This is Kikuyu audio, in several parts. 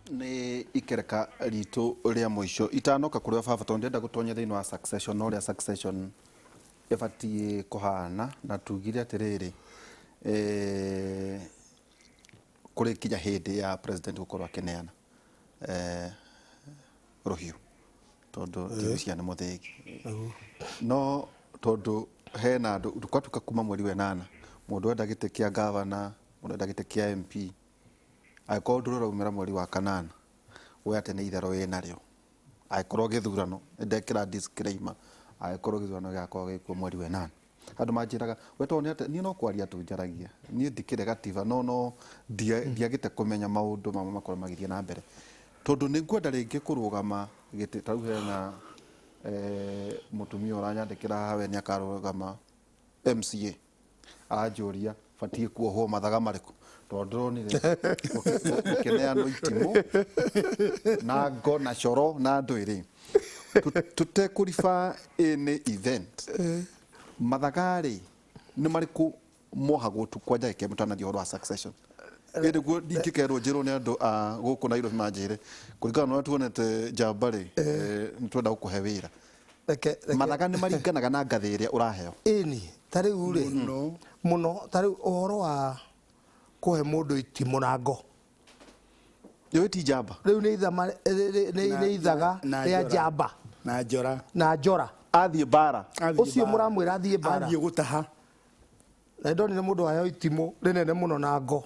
Nĩ ikereka ritũ rĩa mũico itanoka kũrĩ o baba, tondũ ndĩrenda gũtonya thĩinĩ wa succession na ũrĩa succession ĩbatiĩ kũhana, na tugire atĩrĩrĩ, kũrĩ kinya hĩndĩ ya president gũkorwo akĩneana rũhiũ, tondũ tigũcia nĩ mũthĩgi. No tondũ hena andũ gwatuĩka kuma mweri wa ĩnana, mũndũ enda gĩtĩ kĩa gavana, mũndũ enda gĩtĩ kĩa MP, angĩkorwo ndũrĩ ũraumĩra mweri wa kanana, we atĩ nĩ itherũ wĩnarĩo. Angĩkorwo gĩthurano, nĩ ndekĩra disclaimer, angĩkorwo gĩthurano gĩgakorwo gĩkuo mweri wa ĩnana. Andũ manjĩraga, we tondũ nĩ atĩ, niĩ no kwaria tu njaragia, niĩ ndikĩrĩ gatiba, no no ndiagĩte kũmenya maũndũ mamwe makorwo magĩthiĩ na mbere. Tondũ nĩ ngwenda rĩngĩ kũrũgama gĩtĩ, ta rĩu hena mũtumia ũranyandĩkĩra haha we nĩ akarũgama MCA. Aranjũria batiĩ kuohwo mathaga marĩkũ, tondũ ndĩronire ũkĩneanwo itimũ na ngo na coro na ndwĩrĩ. Tũtekũriba any event, mathaga rĩ nĩ marĩkũ mohagwo tu kwanja gĩkĩ mũtanathiĩ ũhoro wa succession? Ĩ nĩguo ndingĩkerwo njĩrwo nĩ andũ a gũkũ Nairobi manjĩre kũringana na ũrĩa tuonete njamba rĩ, nĩ twenda gũkũhe wĩra. Mathaga nĩ maringanaga na ngathĩ ĩrĩa ũraheo. Ĩni, ta rĩu rĩ, mũno, ta rĩu ũhoro wa kũhe mũndũ itimũ na ngo. Ĩyo ti njamba. Rĩu nĩ ithama, nĩ ithaga rĩa njamba. Na njora. Na njora. Athiĩ mbara. Ũcio mũramwĩra athiĩ mbara. Athiĩ gũtaha. Na ndonire mũndũ aheo itimũ rĩnene mũno na ngo.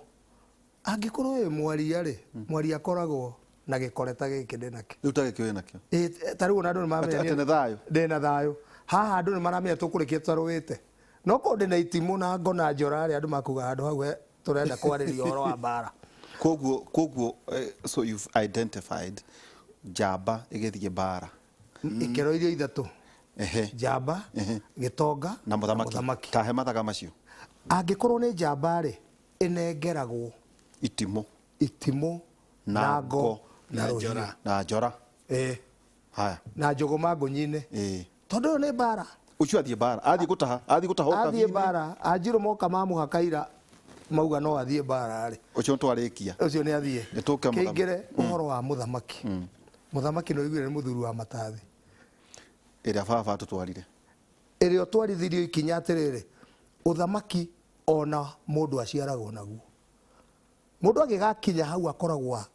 Angĩkorwo wĩ mwaria rĩ, mwaria akoragwo na gĩkore ta gĩkĩ ndĩ nakĩo. Rĩu ta gĩkĩ wĩ nakĩo. Ĩ, ta rĩu ona andũ nĩ maramenya Atĩ nĩ thayũ. Ndĩ na thayũ. Haha andũ nĩ maramenya tũkũrĩkia tũtarũĩte. No korwo ndĩ na itimũ na ngo na njora rĩ, andũ makuga handũ hau tũrenda kwarĩria ũhoro wa mbara. Koguo, so you've identified njamba ĩgĩthiĩ mbara. Ikĩro iria ithatũ. Njamba, gĩtonga na mũthamaki. Ta he mathaga macio. Angĩkorwo nĩ njamba rĩ, ĩnengeragwo itimũ, itimũ na ngo na njora, na njora. Haya. Na njũgũma ngũnyi-inĩ. Tondũ ĩyo nĩ mbara. Ũcio athiĩ mbara, athiĩ gũtaha, athiĩ gũtaha ũkabi. Athiĩ mbara, anjirũ moka mamũhaka ira mauga no athiĩ mbara rĩ. Ũcio twarĩkia. Ũcio nĩ athiĩ. Nĩtũke mũthamaki. Kĩingĩre ũhoro wa mũthamaki. Mũthamaki nĩ ũiguire nĩ mũthuri wa matathi. Ĩrĩa baba atũtwarire. Ĩrĩa ũtwarithirio ikinya atĩrĩrĩ, ũthamaki ona mũndũ aciaragwo naguo. Mũndũ agĩgakinya hau akoragwo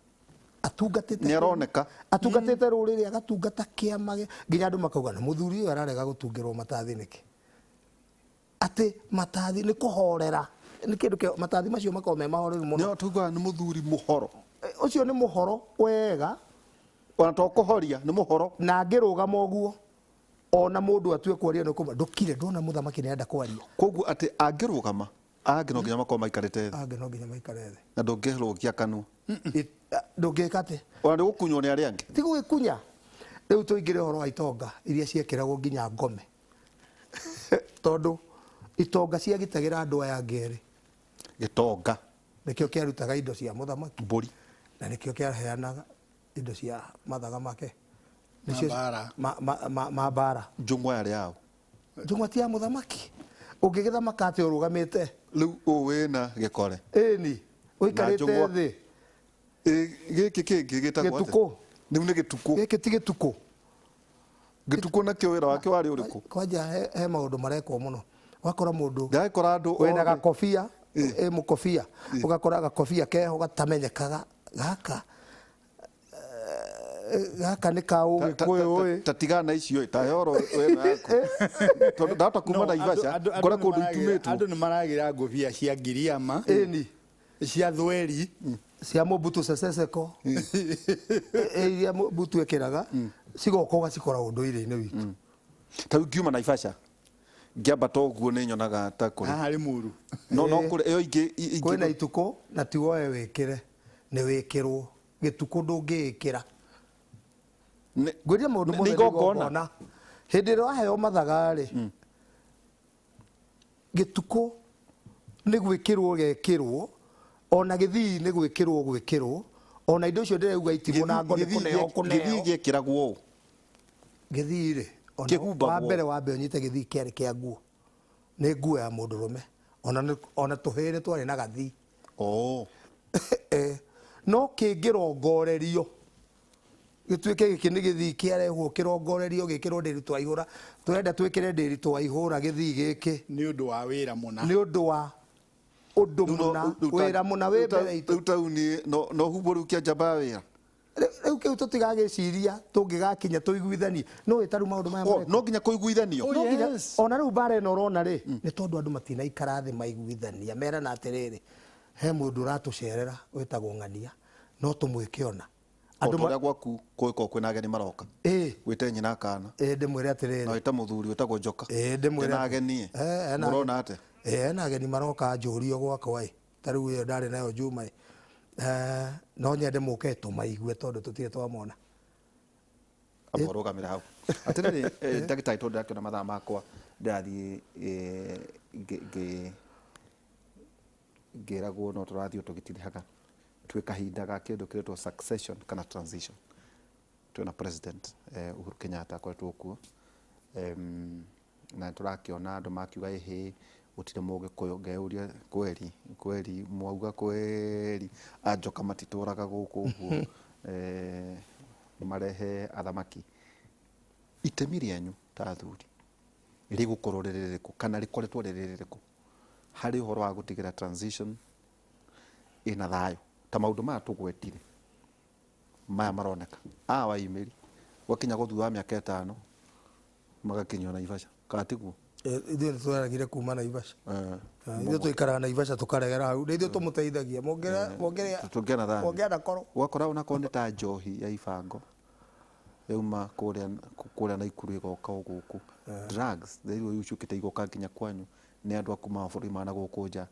atungatĩte Nĩ aroneka. Atungatĩte rũrĩrĩ, agatungata kĩama nginya andũ makauga na mũthuri ũyũ ararega gũtungĩrwo matathi nĩkĩ? Atĩ matathi nĩ kũhorera. Nĩ kĩndũ kĩa matathi macio makoragwo me mahoreru mũno. Nĩ tugaga nĩ mũthuri mũhoro. Ũcio nĩ mũhoro wega. Ona to kũhoria, nĩ mũhoro. Na angĩrũgama ũguo, ona mũndũ atue kwaria nĩ ũkũmwĩra, ndũkire, ndona mũthamaki nĩ arenda kwaria. Koguo atĩ angĩrũgama, angĩ no nginya makorwo maikarĩte thĩ. Angĩ no nginya maikare thĩ. Na ndũngĩrũgia kanua. Ndũngĩka atĩ? Ona nĩ gũkunywo nĩ arĩa angĩ. Ti gũgĩkunya. Rĩu tũingĩre ũhoro wa itonga iria ciekĩragwo nginya ngome. Tondũ itonga ciagitagĩra andũ aya angĩ erĩ. Gĩtonga. Nĩkĩo kĩarutaga indo cia mũthamaki. Mbũri. Na nĩkĩo kĩaheanaga indo cia mathaga make. Ma mbara. Ma mbara. Njũng'wa yarĩ yaũ? Njũng'wa ti ya mũthamaki. Ũngĩgĩthamaka atĩa ũrũgamĩte? Rĩu ũũ wĩna gĩkore. Ĩni. Ũikarĩte thĩ. Gĩkĩ kĩngĩ gĩtagwo atĩa? Gĩtukũ. Rĩu nĩ gĩtukũ. Gĩkĩ ti gĩtukũ. Gĩtukũ nakĩo wĩra wake warĩ ũrĩkũ? Kwanja he maũndũ marekwo mũno. Ũgakora mũndũ Ndĩragĩkora andũ wĩna othe. gakobia, ĩ mũkobia, ũgakora gakobia keho gatamenyekaga gaka gaka nĩ ka Ũgĩkũyũ ĩ. Ta tigana na icio ĩ, ta he oro ĩno yaku. Tondũ ndahota kuma Naivasha, ngore kũndũ itumĩtwo. Andũ nĩ maragĩra ngũbia cia Ngiriama. Ĩni. Cia thweri. Cia Mobutu Sese Seko. Iria Mobutu ekĩraga, cigoka ũgacikora ũndũire-inĩ witũ. Ta rĩu ngiuma Naivasha, ngĩambata ũguo nĩ nyonaga ta kũrĩ. Haha harĩ mũru. No, no kũrĩ, ĩyo ingĩ, ingĩ. Kwĩna itukũ na ti woe wĩkĩre, nĩ wĩkĩrwo. Gĩtukũ ndũngĩĩkĩra. Ngwĩrire maũndũ mothe Nĩ nĩ igongona. igongona. Hĩndĩ ĩrĩa waheo mathaga-rĩ, gĩtukũ nĩ gwĩkĩrwo gekĩrwo, ona gĩthii nĩ gwĩkĩrwo gwĩkĩrwo, ona indo icio ndĩrauga itimũ na ngo nĩ kũneo kũneo. Gĩthii gĩekĩragwo ũ? Gĩthii rĩ, ona Kĩhumbagwo. wa mbere wambe ũnyite gĩthii kĩarĩ kĩa nguo. Nĩ nguo ya mũndũrũme. Ona tũhĩĩ nĩ twarĩ na gathii. No kĩngĩrongorerio gĩtuĩke gĩkĩ nĩ gĩthii kĩarehwo kĩrongorerio gĩkĩrwo Ndĩritũ Waihũra, tũrenda twĩkĩre Ndĩritũ Waihũra gĩthii gĩkĩ nĩ ũndũ wa wĩra mũna, nĩ ũndũ wa ũndũ mũna, wĩra mũna wĩ mbere itũ. Rĩu tauni no humbwo rĩu kĩa njamba ya wĩra. Rĩu kĩu tũtigagĩciria tũngĩgakinya tũiguithanie no ĩtaru maũndũ maya Oh, marekwo. no nginya kũiguithanio. Oh, No nginya- yes. Ona rĩu mbara ĩno ũrona rĩ, nĩ tondũ andũ matinaikara thĩ maiguithania merana atĩrĩrĩ, he mũndũ ũratũcerera wĩtagwo ng'ania, no tũmwĩke ona O andũ ta ũrĩa gwaku kũgĩkorwo kwĩna ageni maroka, ĩĩ wĩte nyina kana ĩĩ ndĩmwĩre na atĩrĩrĩ, wĩte mũthuri wĩtagwo njoka, ĩĩ ndĩmwĩre ndĩna ageni. Eh, ena- Mũrona atĩa? Ĩĩ, ena ageni maroka njũrio gwakwa ĩ, ta rĩu ĩyo ndarĩ nayo Juma ĩ. Eh, no nyende mũke tũmaigue tondũ tũtirĩ twamona. Amba ũrũgamĩre hau atĩrĩrĩ, ndagĩtarĩ, tondũ ndĩrakĩona mathaa makwa ndĩrathiĩ ngĩragwo no tũrathiĩ o tũgĩtirihaga, twĩ kahinda ga kĩndũ kĩretwo succession kana transition. Twĩna president Uhuru Kenyatta akoretwo kuo, na tũrakĩona andũ makiuga ĩhĩ gũtirĩ mũgĩkũyũ. Ngeyũria kweri kweri mwauga kweri anjoka matitũraga gũkũ ũguo, marehe athamaki. Itemi rĩanyu ta athuri rĩgũkorwo rĩrĩ rĩrĩkũ kana rĩkoretwo rĩrĩ rĩrĩkũ harĩ ũhoro wa gũtigĩra transition ĩna thayũ ta maũndũ maya tũgwetire maya maroneka aya waimĩri gwakinya gũthutha wa mĩaka 5 magakinyio Naivasha, kana tiguo? Ithuĩ nĩ tweragire kuma Naivasha. Eh. Ithuĩ tũikaraga Naivasha tũkaregera hau, nĩ ithuĩ tũmũteithagia Tũngĩona thayũ. mũngĩana korwo. Ũgakora onakorwo nĩ ta njohi ya ibango yauma kũrĩa Naikuru ĩgoka o gũkũ, drugs rĩu rĩu ciũkĩte igoka nginya kwanyu nĩ andũ a kuma mabũrũri ma na gũkũ nja,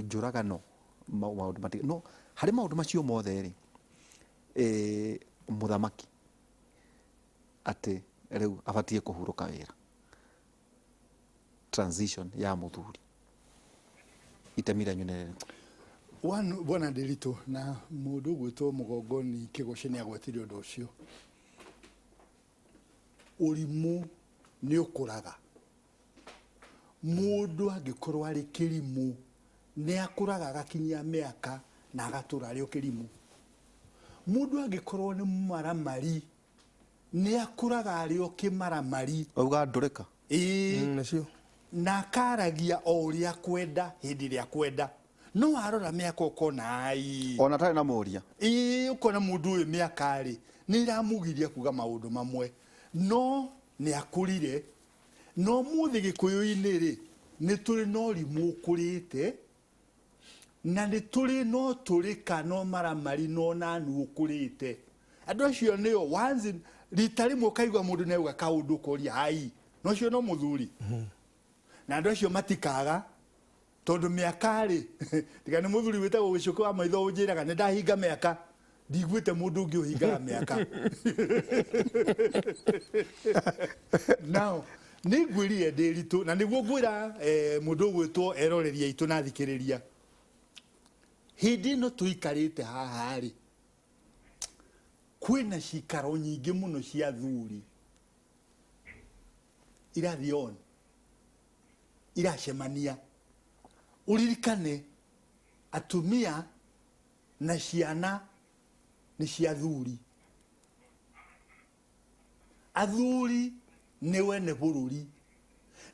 njũragano, maũndũ matiga no harĩ maũndũ macio mothe rĩ, mũthamaki atĩ rĩu abatiĩ kũhurũka wĩra, transition ya mũthuri, itemi rĩanyu nĩ rĩrĩkũ? One, bwana Ndiritu na mũndũ ũgwĩtwo Mũgongoni Kĩgoce nĩ agwetire ũndũ ũcio. Ũrimũ nĩ ũkũraga. Mũndũ angĩkorwo arĩ kĩrimũ nĩ akũraga agakinyia mĩaka na agatũra arĩ o kĩrimũ. Mũndũ angĩkorwo nĩ mũmaramari nĩ akũraga arĩ o kĩmaramari. Wauga ndũrĩka. Ĩĩ. Nĩcio. Na akaragia o ũrĩa akwenda hĩndĩ ĩrĩa akwenda, no warora mĩaka ũkona ai ona tarĩ na mũria. Ĩĩ, ũkona mũndũ ũyũ mĩaka rĩ nĩ ĩramũgiria kuga maũndũ mamwe, no nĩ akũrire. No mũthĩ gĩkũyũ-inĩ rĩ, nĩ tũrĩ na ũrimũ ũkũrĩte, na nĩ tũrĩ no tũrĩka no maramari no nanu ũkũrĩte. Andũ acio nĩo once rita rĩmwe ũkaigua mũndũ nĩ auga kaũndũ ũkoria ai, no ũcio no mũthuri. Na andũ acio matikaga tondũ mĩaka rĩ, tiga nĩ mũthuri wĩtagwo Gĩcũkĩ wa maitho ũnjĩraga nĩ ndahinga mĩaka, ndiguĩte mũndũ ũngĩ ũhingaga mĩaka. Now nĩ ngwĩrire Ndĩritũ, na nĩguo ngwĩra mũndũ ũgwĩtwo eroreria aitũ na athikĩrĩria, hĩndĩ ĩno tũikarĩte haha rĩ, kwĩna cikaro nyingĩ mũno cia athuri irathiĩ on, iracemania. Ũririkane atumia na ciana nĩ cia athuri. Athuri nĩ wene bũrũri,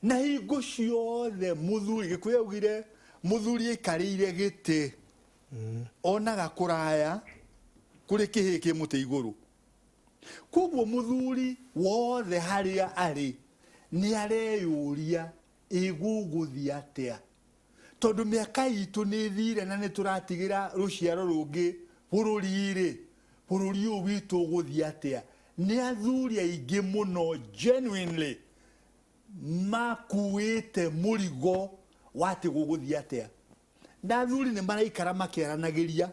na hingo ciothe mũthuri, Gĩkũyũ augire mũthuri aikarĩire gĩtĩ onaga kũraya kũrĩ kĩhĩĩ kĩ mũtĩ igũrũ. Koguo mũthuri wothe harĩa arĩ nĩ areyũria ĩgũgũthiĩ atĩa, tondũ mĩaka itũ nĩ ĩthire na nĩ tũratigĩra rũciaro rũngĩ bũrũri rĩ, bũrũri ũyũ witũ ũgũthiĩ atĩa? Nĩ athuri aingĩ mũno genuinely makuĩte mũrigo wa atĩ gũgũthiĩ atĩa, na athuri nĩ maraikara makĩaranagĩria.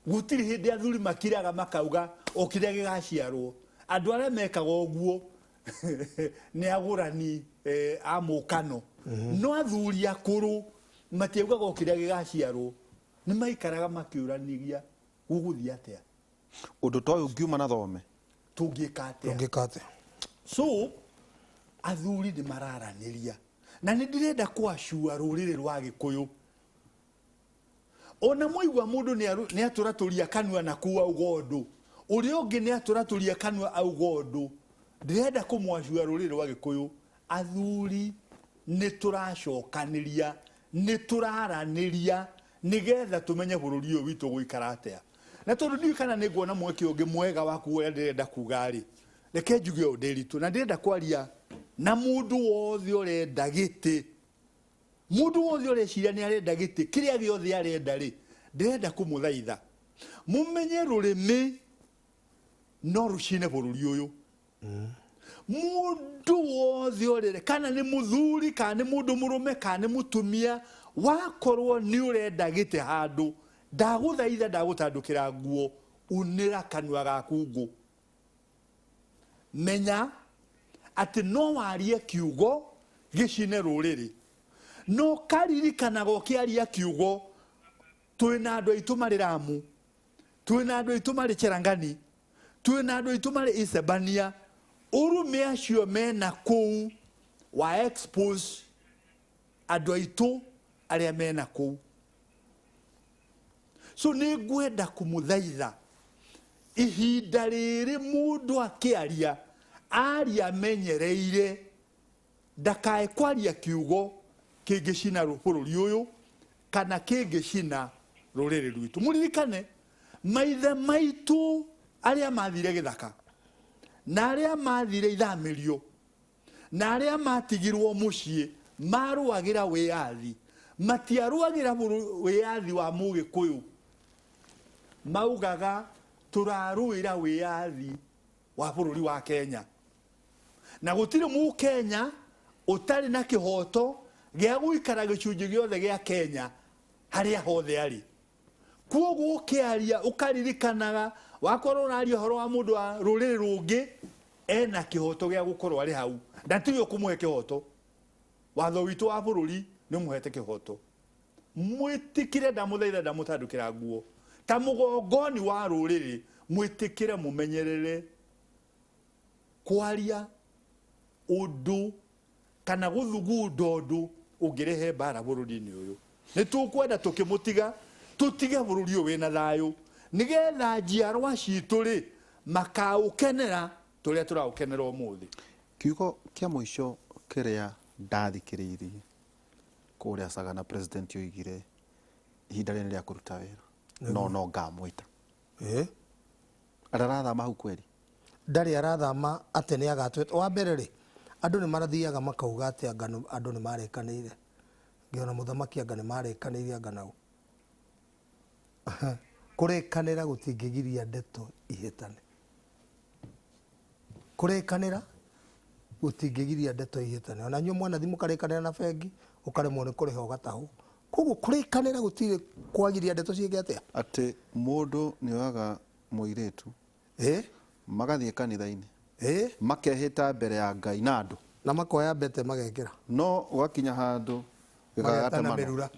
Gũtirĩ hĩndĩ athuri makiraga makauga o kĩrĩa gĩgaciarwo. Andũ arĩa mekaga ũguo nĩ agũrani a mũkano, no athuri akũrũ matiaugaga o kĩrĩa gĩgaciarwo, nĩ maikaraga makĩũranagia gũgũthiĩ atĩa, ũndũ ta ũyũ ngiuma na thome tũngĩka atĩa, Tũngĩka atĩa. So athuri nĩ mararanĩria, na nĩ ndĩrenda kwacua rũrĩrĩ rwa Gĩkũyũ. Ona mwaigua mũndũ nĩ atũratũria kanua na kuu auga ũndũ, ũrĩa ũngĩ nĩ atũratũria kanua auga ũndũ. Ndĩrenda kũmwacua rũrĩrĩ rwa Gĩkũyũ, athuri nĩ tũracokanĩria, nĩ tũraranĩria nĩgetha tũmenye bũrũri ũyũ witũ ũgũikara atĩa. Na tondũ ndiũĩ kana nĩ nguona mweke ũngĩ mwega wa kuga ũrĩa ndĩrenda kuga-rĩ, reke njuge ũũ Ndĩritũ, na ndĩrenda kwaria na mũndũ wothe ũrenda gĩtĩ. Mũndũ wothe ũreciria nĩ arenda gĩtĩ, kĩrĩa gĩothe arenda rĩ, ndĩrenda kũmũthaitha mũmenye rũrĩmĩ no rũcine bũrũri ũyũ. Mũndũ wothe ũrere, kana nĩ mũthuri, kana nĩ mũndũ mũrũme, kana nĩ mũtumia, wakorwo nĩ ũrenda gĩtĩ handũ, ndagũthaitha, ndagũtandũkĩra nguo, unĩra kanua gaku ngũ. Menya atĩ no warie kiugo gĩcine rũrĩrĩ, no karirikanaga ũkĩaria kiugo, twĩna andũ aitũ marĩ Lamu, twĩna andũ aitũ marĩ Cherangani, twĩna andũ aitũ marĩ Isebania, ũrume acio mena kũu wa expose andũ aitũ arĩa mena kũu. So nĩ ngwenda kũmũthaitha ihinda rĩrĩ mũndũ akĩaria aria amenyereire, ndakae kwaria kiugo kĩngĩcina bũrũri ũyũ kana kĩngĩcina rũrĩrĩ rwitũ. Mũririkane maithe maitũ arĩa mathire gĩthaka na arĩa mathire ithamĩrio na arĩa matigirwo mũciĩ marũagĩra wĩyathi, matiarũagĩra wĩyathi wa Mũgĩkũyũ, maugaga tũrarũĩra wĩyathi wa bũrũri wa Kenya, na gũtirĩ Mũkenya ũtarĩ na kĩhoto gĩa gũikara gĩcunjĩ gĩothe gĩa Kenya harĩa hothe arĩ. Kwoguo ũkĩaria ũkaririkanaga wakorwo ũraria ũhoro wa mũndũ wa rũrĩrĩ rũngĩ ena kĩhoto gĩa gũkorwo arĩ hau, na tiwe ũkũmũhe kĩhoto. Watho witũ wa bũrũri nĩ ũmũhete kĩhoto. Mwĩtĩkĩre, ndamũthaitha, ndamũtandũkĩra nguo ta mũgongoni wa rũrĩrĩ, mwĩtĩkĩre mũmenyerere kwaria ũndũ kana gũthugunda ũndũ ũngĩrehe mbara bũrũri-inĩ ũyũ. Nĩ tũkwenda tũkĩmũtiga tũtige bũrũri ũyũ wĩna thayũ, nĩgetha njiarwa citũ rĩ makaũkenera tũrĩa tũraũkenera ũmũthĩ. Kiugo kĩa mũico kĩrĩa ndathikĩrĩirie kũrĩa Sagana, president oigire ihinda rĩrĩ nĩ rĩa kũruta wĩra, no no ngamwĩta. Ararathama hau kweri? Ndarĩ arathama atĩ nĩ agatwĩta. Wa mbere rĩ, andũ nĩ marathiaga makauga atĩ anga andũ nĩ marekanĩire, ngĩona mũthamaki anga nĩ marekanĩire anga nau. Kũrĩkanĩra gũtingĩgiria ndeto ihĩtane. Kũrĩkanĩra gũtingĩgiria ndeto ihĩtane. Ona inyuĩ mwanathi mũkarĩkanĩra na bengi, ũkaremwo nĩ kũrĩha ũgatahwo. Koguo kũrĩkanĩra gũtirĩ kwagiria ndeto ciĩke atĩa? Atĩ mũndũ nĩ oyaga mũirĩtu magathiĩ kanitha-inĩ, makehĩta mbere ya Ngai na andũ, na makoya mbete magekĩra, no ũgakinya handũ magetana mĩrura.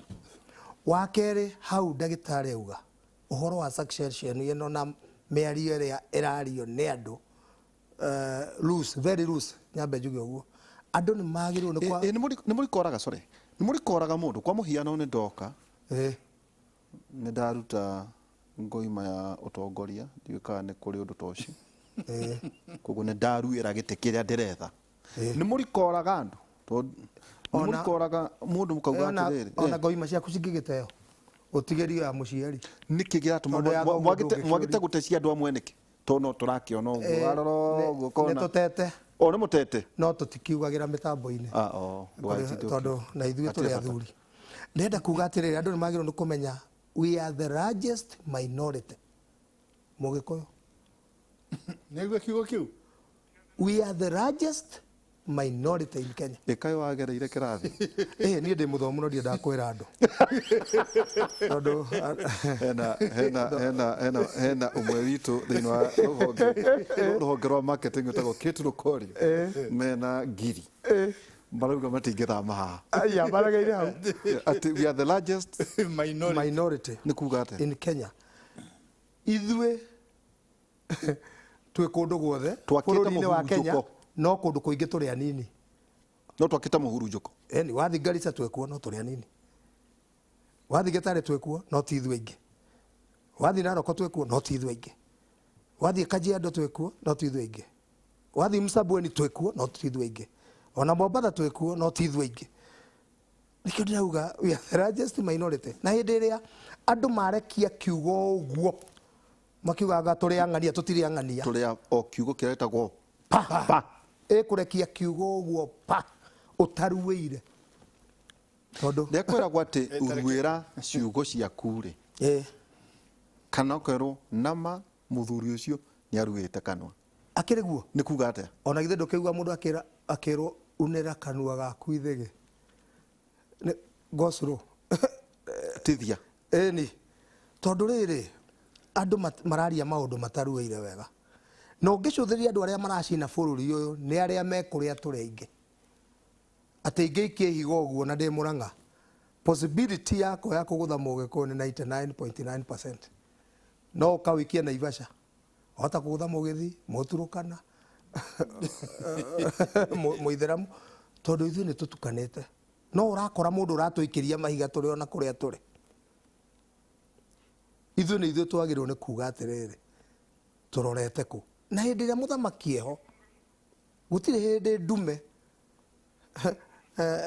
Wa kerĩ hau ndagĩtarĩ auga ũhoro wa succession ĩno na mĩario ĩrĩa ĩrario nĩ andũ loose, very loose, nyambe njuge ũguo. Andũ nĩ magĩrĩirwo nĩ kwa Nĩ mũrikoraga, sorry, nĩ mũrikoraga mũndũ. Kwa mũhiano nĩ ndoka nĩ ndaruta ngoima ya ũtongoria, ndiũĩ kana nĩ kũrĩ ũndũ ta ũcio, koguo nĩ ndaruĩra gĩtĩ kĩrĩa ndĩretha. Nĩ mũrikoraga andũ, tondũ nĩ mũrikoraga mũndũ mũkauga atĩrĩrĩ, ona ngoima ciaku cingĩgĩteo ũtigĩrio ya mũciari. Nĩkĩ kĩratũma Tondũ ya thoguo mwagĩte gũte cia andũ amwe nĩkĩ? Tondũ no tũrakĩona ũguo, warora ũguo nĩ ũkona. Tũtete. O nĩ mũtete? No tũtikiugagĩra mĩtambo-inĩ. Ah, o, ndũgagĩtinde tondũ na ithuĩ Hatirĩ tũrĩ bata. athuri. Ndĩrenda kuga atĩrĩrĩ, andũ nĩ magĩrĩirwo nĩ kũmenya we are the largest minority. Mũgĩkũyũ. Nĩguo kiugo kĩu? We are the largest minority in Kenya. Ĩkaĩ wagereire kĩrathi? Niĩ ndĩ mũthomu no ndiendaga kwĩra andũ. Tondũ hena hena hena hena hena ũmwe witũ thĩinĩ wa rũhonge rwa marketing wĩtagwo Kate Lukorio, mena ngiri marauga matingĩthama haha. Aya, maregeire hau. Atĩ we are the largest minority. Minority nĩ kuga atĩa? In Kenya. Ithuĩ twĩ kũndũ guothe Twakĩte bũrũri-inĩ wa Kenya, mũhurunjũko. no kũndũ kũingĩ tũrĩ anini. No twakĩte mũhurunjũko. Eni, wathiĩ Garissa twĩkuo no tũrĩ anini. Wathiĩ Gĩtarĩ twĩkuo, no ti ithuĩ aingĩ. Wathiĩ Naroko twĩkuo, no ti ithuĩ aingĩ. Wathiĩ Kajiado twĩkuo, no ti ithuĩ aingĩ. Wathiĩ Msabweni twĩkuo, no ti ithuĩ aingĩ. Ona Mombatha twĩkuo, no ti ithuĩ aingĩ. Nĩkĩo ndĩrauga we are the largest minority. Na hĩndĩ ĩrĩa andũ marekia kiugo ũguo makiugaga tũrĩ ang'ania, tũtirĩ ang'ania. Tũrĩ o kiugo kĩrĩa gĩtagwo pa pa. Ĩkũrekia kiugo ũguo pa ũtaruĩire. Tondũ Nĩkwĩragwo atĩ uruĩra ciugo ciaku rĩ, kana ũkerwo nama mũthuri ũcio nĩaruĩte kanua. Akĩrĩ guo? Nĩ kuga atĩa? Ona githĩ ndũkĩigua mũndũ akĩrwo unĩra kanua gaku ithĩgĩ. Nĩ go slow. Tithia. Ĩni. Tondũ rĩrĩ, andũ mararia maũndũ mataruĩire wega. Na ũngĩcũthĩrĩria andũ arĩa maracina bũrũri ũyũ nĩ arĩa me kũrĩa tũrĩ aingĩ. Atĩ ingĩikia ihiga ũguo na ndĩ Mũrang'a, possibility yakwa ya kũgũtha Mũgĩkũyũ nĩ 99.9%. No ũkawĩikia Naivasha, wahota kũgũtha Mũgĩthii, Mũturũkana, Mũithĩramu, tondũ ithuĩ nĩ tũtukanĩte. No ũrakora mũndũ ũratũikĩria mahiga tũrĩ ona kũrĩa tũrĩ. Ithuĩ nĩ ithuĩ twagĩrĩirwo nĩ kuga atĩrĩrĩ, tũrorete kũ? Na hĩndĩ ĩrĩa mũthamaki eho, gũtirĩ hĩndĩ ndume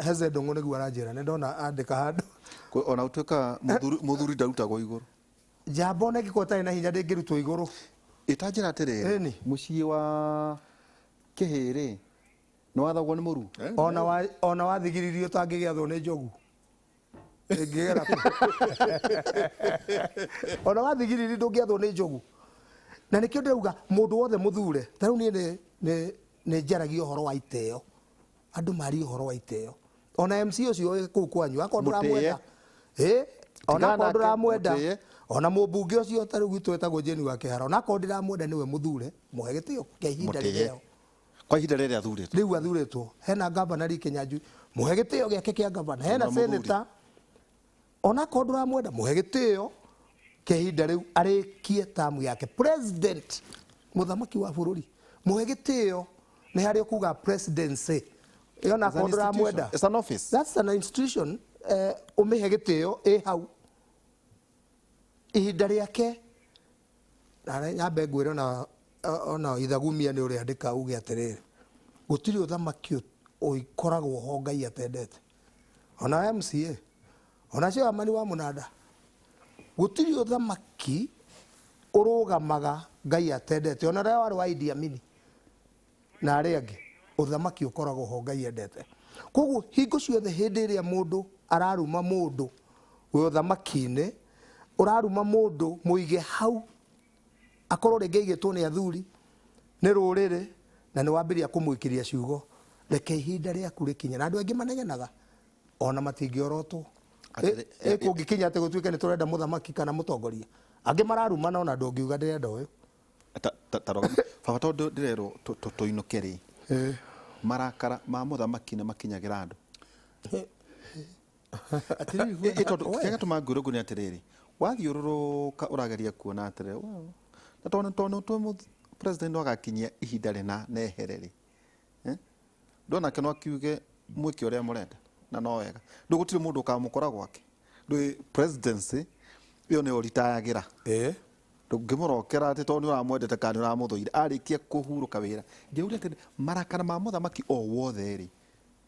Heze Ndũng'ũ nĩguo aranjĩra, nĩ ndona andĩka handũ. Ona gũtuĩka mũthuri ndarutagwo igũrũ. Njamba ona ĩngĩkorwo ĩtarĩ na hinya ndĩngĩrutwo igũrũ. Ĩtanjĩra atĩrĩrĩ, Ĩni. Mũciĩ wa kĩhĩ rĩ, nĩ wathagwo nĩ mũru? Ona wathigiririo ũtangĩgĩathwo nĩ njogu. Ĩngĩgera kũ? Ona wathigiriri ndũngĩathwo nĩ njogu. Na nĩkĩo ndĩrauga mũndũ wothe mũthure, ta rĩu niĩ nĩ njaragia ũhoro wa itĩo. Andũ marie ũhoro wa itĩo. Ona MC ũcio wĩ kũu kwanyu, akorwo ndũramwenda. Mũtĩe. Ona akorwo Tigana nake, ndũramwenda. mũtĩe. Ona mũmbunge ũcio ta rĩu gwitũ wĩtagwo Jane wa Kĩhara, ona akorwo ndĩramwenda nĩwe mũthure, mũhe gĩtĩo kĩa ihinda Mũtĩe. rĩrĩa. Kwa ihinda rĩrĩa athurĩtwo. Rĩu athurĩtwo. Hena gavana Lee Kinyanjui, mũhe gĩtĩo gĩake kĩa gavana. Hena Ona mũthuri. senator, ona akorwo ndũramwenda, mũhe gĩtĩo kĩa ihinda rĩu arĩkie tamu yake. President, mũthamaki wa bũrũri, mũhe gĩtĩo nĩ harĩa ũkuga presidency. Ĩyo na It's an akorwo ndũramwenda. institution. It's an office. That's an institution. Ũmĩhe gĩtĩo ĩ hau. Ihinda rĩake, na nyambe ngwĩre ona ithagumia nĩ ũrĩandĩka uge atĩrĩrĩ, gũtirĩ ũthamaki ũkoragwo ho Ngai atendete. Ona MCA, ona chairman wa mũnanda, gũtirĩ ũthamaki ũrũgamaga Ngai atendete. Ona ũrĩa warĩ wa Idi Amin na arĩa angĩ, ũthamaki ũkoragwo ho Ngai endete. Koguo hingo ciothe hĩndĩ ĩrĩa mũndũ araruma mũndũ wĩ ũthamaki-inĩ, ũraruma mũndũ mũige hau, akorwo rĩngĩ aigĩtwo nĩ athuri, nĩ rũrĩrĩ, na nĩ wambĩrĩria kũmũikĩria ciugo, reke ihinda rĩaku rĩkinye. Na andũ aingĩ manegenaga, ona matingĩorotwo. Kũngĩkinya atĩ gũtuĩke nĩ tũrenda mũthamaki kana mũtongoria, angĩ mararumana ona ndũngiuga ndĩrenda ũyũ. Ta roga. Baba, tondũ ndĩrerwo tũinũke rĩ, marakara ma mũthamaki nĩ makinyagĩra andũ. Atĩrĩrĩ, Tondũ kĩrĩa gĩtũmaga ngwĩre ũguo nĩ atĩrĩrĩ, wathiũrũrũka ũrageria kuona atĩrĩrĩ, well, na tondũ nĩ tũĩ president no agakinyia ihinda rĩna na ehere rĩ, Ndona ke no akiuge mwĩke ũrĩa mũrenda na no wega. Rĩu gũtirĩ mũndũ ũkamũkora gwake. Rĩu presidency ĩyo nĩyo ritayagĩra. Ndũngĩmũrokera atĩ tondũ nĩ ũramwendete kana nĩ ũramũthũire. Arĩkia kũhurũka wĩra. Ngĩũria atĩrĩ, marakara ma mũthamaki o wothe rĩ,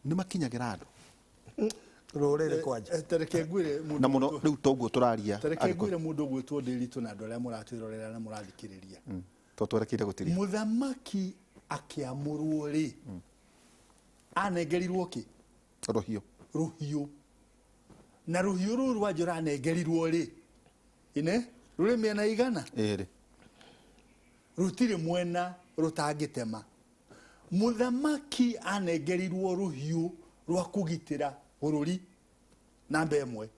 nĩ makinyagĩra andũ? Rũrĩrĩ kwanja. Ta reke ngwĩre mũndũ Na mũno rĩu toguo tũraria. Ta reke ngwĩre mũndũ ũgwĩtwo Ndĩritũ na andũ arĩa mũratwĩrorera na mũrathikĩrĩria. To twerekeire gũtiria. Mũthamaki akĩamũrwo rĩ, anengerirwo kĩ? Rũhiũ. Rũhiũ. Na rũhiũ rũu rwa njora anengerirwo rĩ, ine rũrĩ mĩena igana? Ĩrĩ. Rũtirĩ mwena rũtangĩtema. Mũthamaki anengerirwo rũhiũ rwa kũgitĩra bũrũri namba ĩmwe.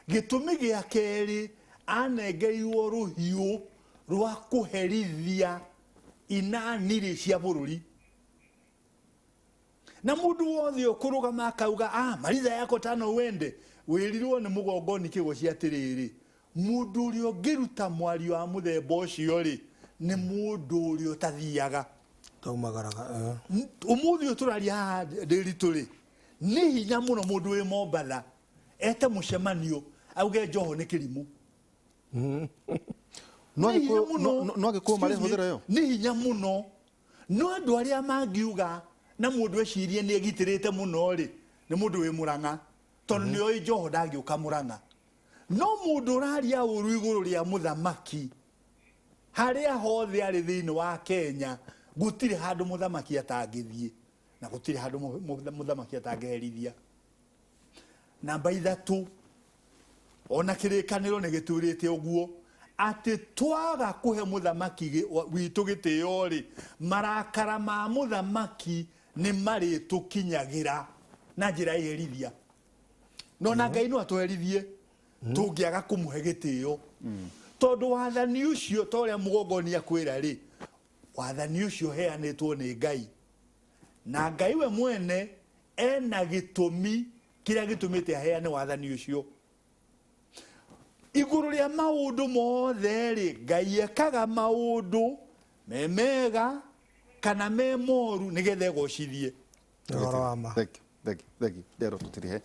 Gĩtũmi gĩa kerĩ, anengerirwo rũhiũ rwa kũherithia inanirĩ cia bũrũri. Na mũndũ wothe ũkũrũgama akauga, maritha yako tano wende, wĩrirwo nĩ mũgongoni kĩgoci atĩrĩrĩ, mũndũ ũrĩa ũngĩruta mwario wa mũthemba ũcio rĩ, nĩ mũndũ ũrĩa ũtathiaga. Taumagaraga, Ũmũthĩ ũyũ tũraria haha Ndĩritũ rĩ, nĩ hinya mũno mũndũ wĩ Mombatha Ete mũcemanio auge Joho nĩ kĩrimũ. No Nĩ hinya Agĩkũyũ mũno. no Agĩkũyũ marĩ Excuse me, hũthĩra ĩyo. Nĩ hinya mũno. No andũ arĩa mangiuga na mũndũ ecirie nĩ egitĩrĩte mũno rĩ, nĩ mũndũ wĩ Mũrang'a, tondũ nĩ oĩ Joho ndangĩũka Mũrang'a. No mũndũ ũraria ũru igũrũ rĩa mũthamaki harĩa hothe arĩ thĩinĩ wa Kenya, gũtirĩ handũ mũthamaki atangĩthiĩ na gũtirĩ handũ mũthamaki atangĩherithia. Namba 3, ona kĩrĩkanĩro nĩ gĩtwĩrĩte ũguo atĩ twaga kũhe mũthamaki witũ gĩtĩo rĩ, marakara ma mũthamaki nĩ marĩtũkinyagĩra na njĩra ya iherithia. No na Ngai no atũherithie tũngĩaga kũmũhe gĩtĩo, tondũ wathani ũcio ta ũrĩa mũgongoni akwĩra rĩ, wathani ũcio ũheanĩtwo nĩ Ngai, na Ngai we mwene ena gĩtũmi kĩrĩa gĩtũmĩte aheane wathani ũcio. Igũrũ rĩa maũndũ mothe rĩ, Ngai ekaga maũndũ me mega kana me moru nĩgetha egocithie. Ũhoro wa ma. Thank you, thank you, thank you. Ndero tũtirihe.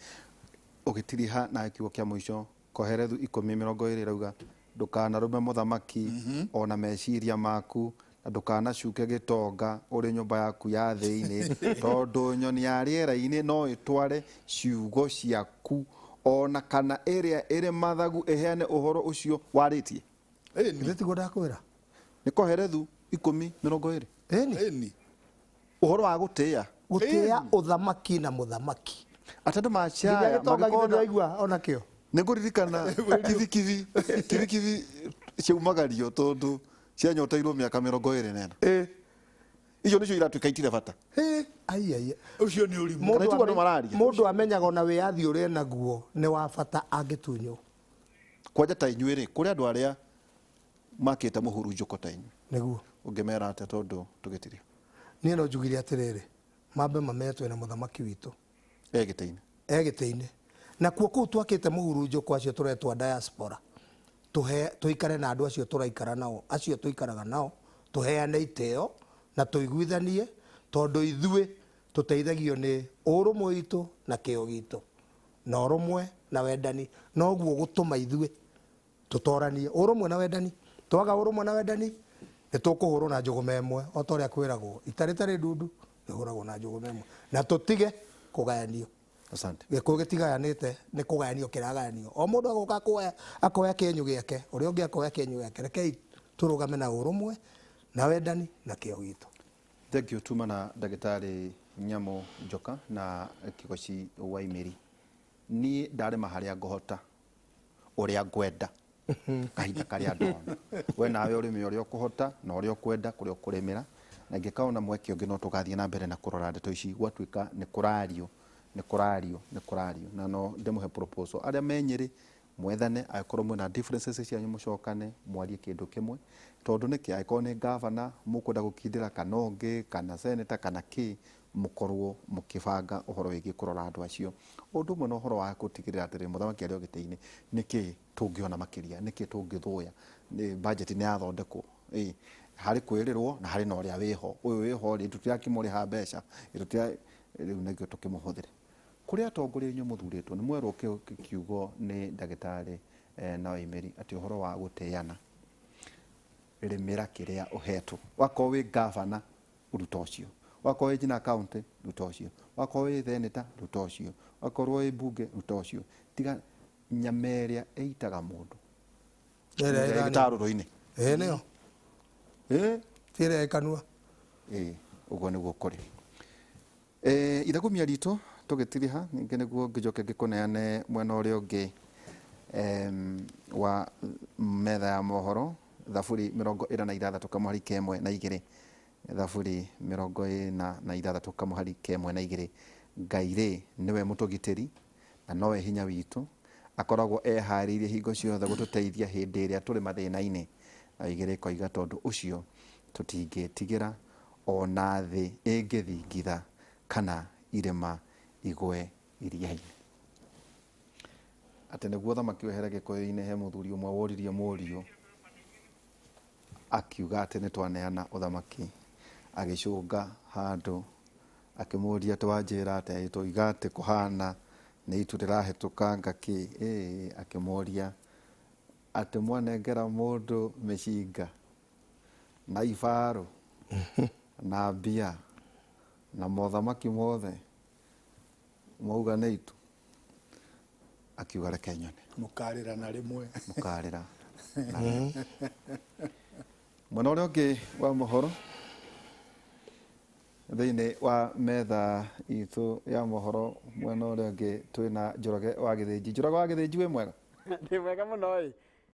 Ũgĩtiriha na kiugo kĩa mũico, Koherethu 10:20 ĩrauga ndũkanarume mũthamaki ona meciria maku, na ndũkanacuke gĩtonga ũrĩ nyũmba yaku ya thĩinĩ, tondũ nyoni ya rĩera-inĩ no ĩtware ciugo ciaku, ona kana ĩrĩa ĩrĩ mathagu ĩheane ũhoro ũcio warĩtie. Githĩ tiguo ndakwĩra? Nĩ Koherethu 10:20. Ĩni. Ĩni. Ũhoro wa gũtĩĩa. Gũtĩĩa ũthamaki na mũthamaki. Atĩ andũ Nginya macaya gĩtonga githĩ magĩkorwo na ndwaigua onakĩo? Nĩ ngũririkana kibikibi, kibikibi ciaumagario tondũ cianyoteirwo mĩaka 24. Icio nĩcio iratuĩka itirĩ bata. Ai, ai. Ũcio nĩ ũrimũ. Kana tiguo andũ mararia? Mũndũ amenyaga ona wĩyathi ũrĩa enaguo nĩ wa bata angĩtunywo. Kwanja ta inyuĩ rĩ, kũrĩ andũ arĩa makĩte mũhurunjũko ta inyuĩ. Nĩguo. Ũngĩmera atĩa tondũ tũgĩtiria? Niĩ no njugire atĩrĩrĩ, mambe mamenye twĩna mũthamaki witũ. E gĩtĩ-inĩ. E gĩtĩ-inĩ. Nakuo kũu twakĩte mũhurunjũko acio tũretwa diaspora. Tũikare na andũ acio tũraikara nao, acio tũikaraga nao, tũheane itĩo na tũiguithanie, tondũ ithuĩ tũteithagio nĩ ũrũmwe witũ na kĩo gitũ, na ũrũmwe na wendani, noguo gũtũma ithuĩ tũtoranie ũrũmwe na wendani. Twaga ũrũmwe na wendani nĩ tũkũhũrwo na njũgũma ĩmwe, o ta ũrĩa kwĩragwo itarĩ tarĩ ndundu ĩhũragwo na njũgũma ĩmwe, na tũtige kũgayanio. Asante. Gĩkũyũ gĩtigayanĩte, nĩ kũgayanio kĩragayanio. O mũndũ agoka akoya kĩenyũ gĩake, ũrĩa ũngĩ akoya kĩenyũ gĩake. Rekei tũrũgame na ũrũmwe na wendani na kĩo gitũ. Thank you tuma na ndagĩtarĩ Nyamu Njoka na Kĩgoci Waimĩri. Niĩ ndarĩma harĩa ngũhota, ũrĩa ngwenda, kahinda karĩa ndona. We nawe ũrĩme ũrĩa ũkũhota na ũrĩa ũkwenda kũrĩa ũkũrĩmĩra. Na ingĩkaona mweke ũngĩ no tũgathiĩ na mbere na kũrora ndeto ici, gwatuĩka nĩ kũrario, nĩ kũrario, nĩ kũrario. Na no ndĩmũhe proposal. Arĩa me Nyĩrĩ mwethane, angĩkorwo mwĩna differences cianyu mũcokane, mwarie kĩndũ kĩmwe. Tondũ nĩkĩ, angĩkorwo nĩ governor mũkwenda gũkindĩra kana ũngĩ, kana senator, kana kĩ, mũkorwo mũkĩbanga ũhoro wĩgiĩ kũrora andũ acio. Ũndũ ũmwe na ũhoro wa gũtigĩrĩra atĩrĩ, mũthamaki arĩ o gĩtĩ-inĩ, nĩkĩ tũngĩona makĩria, nĩkĩ tũngĩthũya, nĩ budget nĩ yathondekwo. Harĩ kwĩrĩrwo na harĩ na ũrĩa wĩho. Ũyũ wĩho rĩ, tũtirakĩmũrĩha mbeca, rĩu nĩkĩo tũkĩmũhũthĩre. Kũrĩ atongoria inyuĩ mũthurĩtwo, nĩ mwerwo kiugo nĩ ndagĩtarĩ na Waimĩri atĩ ũhoro wa gũtĩana, rĩmĩra kĩrĩa ũhetwo. Wakorwo wĩ gavana, ruta ũcio. Wakorwo wĩ nginya county, ruta ũcio. Wakorwo wĩ senator, ruta ũcio. Wakorwo wĩ mbunge, ruta ũcio. Tiga nyama ĩrĩa ĩitaga mũndũ. Ĩrĩa Ĩrĩa ĩthani. ĩtarũrũ-inĩ. Ĩĩ, nĩyo. Ti ĩrĩa ĩkanua. Ĩĩ, ũguo nĩguo kũrĩ. Ithagumia ritũ tũgĩtiriha, ningĩ nĩguo ngĩnjoke ngĩkũneane mwena ũrĩa ũngĩ wa metha ya mohoro, thaburi 46 kamũhari ka ĩmwe na igĩrĩ. Thaburi 46 kamũhari ka ĩmwe na igĩrĩ. Ngai rĩ nĩwe mũtũgitĩri na nowe hinya witũ, akoragwo eharĩirie hingo ciothe gũtũteithia hĩndĩ ĩrĩa tũrĩ mathĩna-inĩ. Na igĩrĩ ĩkoiga tondũ ũcio tũtingĩtigĩra ona thĩ ĩngĩthingitha kana irĩma igwe iria-inĩ. Atĩ nĩguo thamaki wehere gĩkũyũ-inĩ, he mũthuri ũmwe woririe mũriũ akiuga atĩ nĩ twaneana ũthamaki, agĩcũnga handũ akĩmũria atĩ wanjĩra atĩa, ĩ tũiga atĩ kũhana Nĩ itu rĩrahĩtũka ngakĩ ĩĩ akĩmoria atĩ mwanengera mũndũ mĩcinga na ibarũ na mbia na mothamaki mothe mwauga nĩ itu. Akiuga reke nyone. Mũkarĩra na rĩmwe. Mũkarĩra na rĩmwe. Mwena ũrĩa ũngĩ wa mohoro thĩinĩ wa metha itũ ya mohoro, mwena ũrĩa ũngĩ twĩna Njoroge wa Gĩthĩnji. Njoroge wa Gĩthĩnji, wĩ mwega? Ndĩ mwega mũno ĩ.